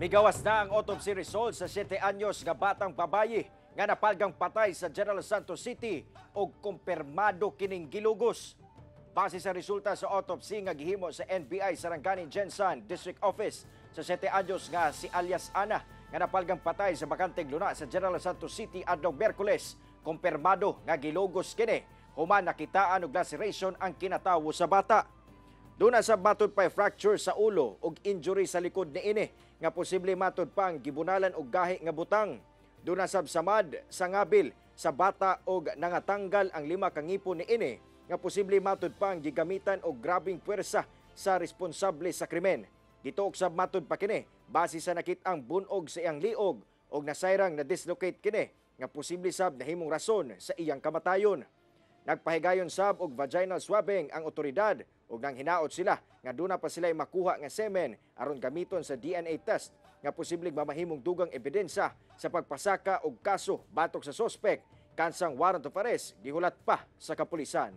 Migawas na ang autopsy result sa 7 anyos nga batang babayi nga napalgang patay sa General Santos City og kumpirmado kining gilugos. Base sa resulta sa autopsy nga gihimo sa NBI Sarangani GenSan District Office sa 7 anyos nga si alias Ana nga napalgang patay sa bakanteng luna sa General Santos City adlaw Miyerkules, kumpirmado nga gilugos kini human nakitaan og laceration ang kinatawo sa bata. Duna sa matud pa fracture sa ulo ug injury sa likod niini nga posible matud pang gibunalan og gahi nga butang. Duna sab samad sa ngabil sa bata og nangatanggal ang lima ka ngipon niini nga posible matud pang gigamitan og grabeng puwersa sa responsable sa krimen. Gituok sab matud pa kini base sa nakit-ang bunog sa iyang liog og nasayrang na dislocate kini nga posible sab nahimong rason sa iyang kamatayon. Nagpahigayon sab og vaginal swabbing ang otoridad ug nang hinaot sila nga duna pa sila makuha nga semen aron gamiton sa DNA test nga posibleng mamahimong dugang ebidensya sa pagpasaka og kaso batok sa sospek kansang warrant of arrest gihulat pa sa kapulisan.